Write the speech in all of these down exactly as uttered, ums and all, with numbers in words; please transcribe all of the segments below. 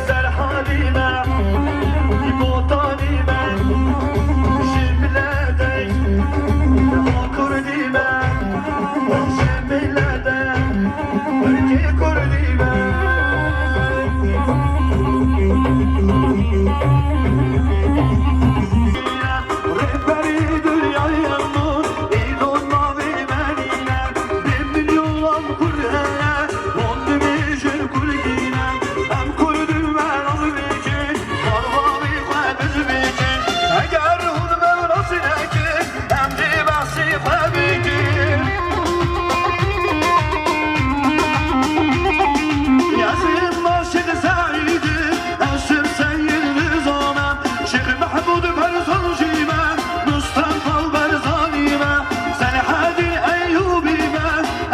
Serhanî me, Botanî me, ji miletê Kurdî me, ji miletê Tirkê Kurdî me. Rêberî dinyayê min, îro navê me nîne, dê milyonan Kurd heye, hûn dibêjin Kurdî ne. Em Kurd in, me nas bikin, barvavê xwe biz bikin. Eger hûn me nas nekin, em dê behsê xwe bikin. Ez Naşid Seîd, ez Şêx Seyîd Nizam e, Şêx Mehmûd Barzanjî me, Mustafa Barzanî me, Selahedîn Eyûbî me,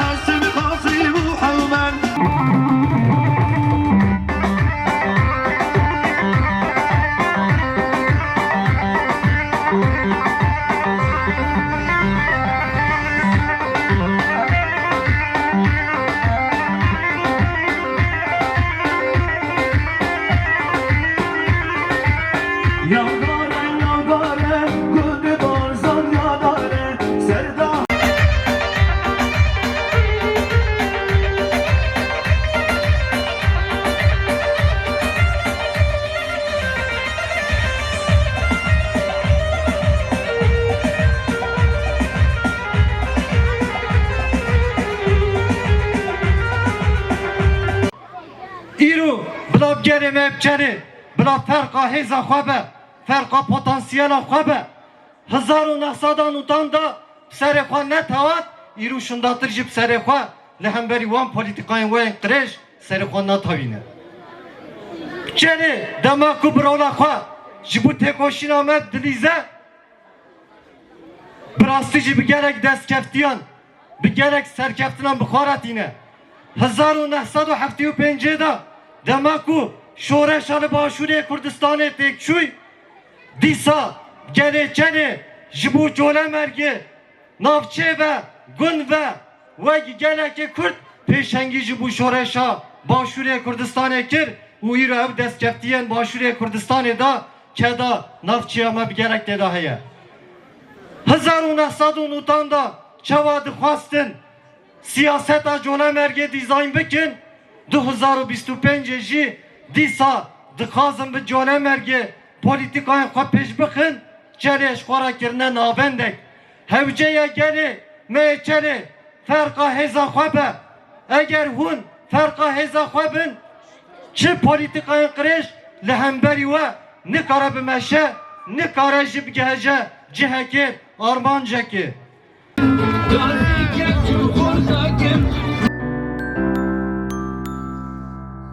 Esim Qasî Muhammed. Yadare, yadare, gundê Barzan yadare, Serdar. Îro bila bi gelê me biçerê, bila ferqa hêza xwe be, ferqa potansiyela xwe be. Hezar û neh sed û newtan de bi serê xwe netewat, îro şindatir jî bi serê xwe li hemberî wan polîtîkayên we yên qirêj serê xwe natewîne. Biçerê dema ku bi rola xwe ji bo têkoşîna me dilîze, bi rastî jî bi gelek destkeftiyan, bi gelek serkeftinan bi xwe re tîne. Hezar û neh sed û heftê û pêncê de dema ku şoreşa li Başûrê Kurdistanê têk çûy, dîsa gelê Çerê ji bo Colemêrgê, navçê ve, gund ve, wek gelekê Kurd pêşengî ji bo şoreşa Başûrê Kurdistanê kir û îro ev destkeftiyên Başûrê Kurdistanê de keda navçeya me bi gelek tê de heye. Hezar û neh sed û newtan de çawa dixwestin siyaseta Colemêrgê dîzayn bikin, du hezar û bîst û pêncê jî dîsa dixwazin bi Colemêrgê polîtîkayên xwe pêş bixin, Çerê ji xwe re kirine navendek. Hewce ye gelê me yê Çerê ferqa hêza xwe be. Eger hûn ferqa hêza xwe bin, çi polîtîkayên qirêj li hemberî we nikare bimeşe, nikare jî bigihêje cihekê, armancekê.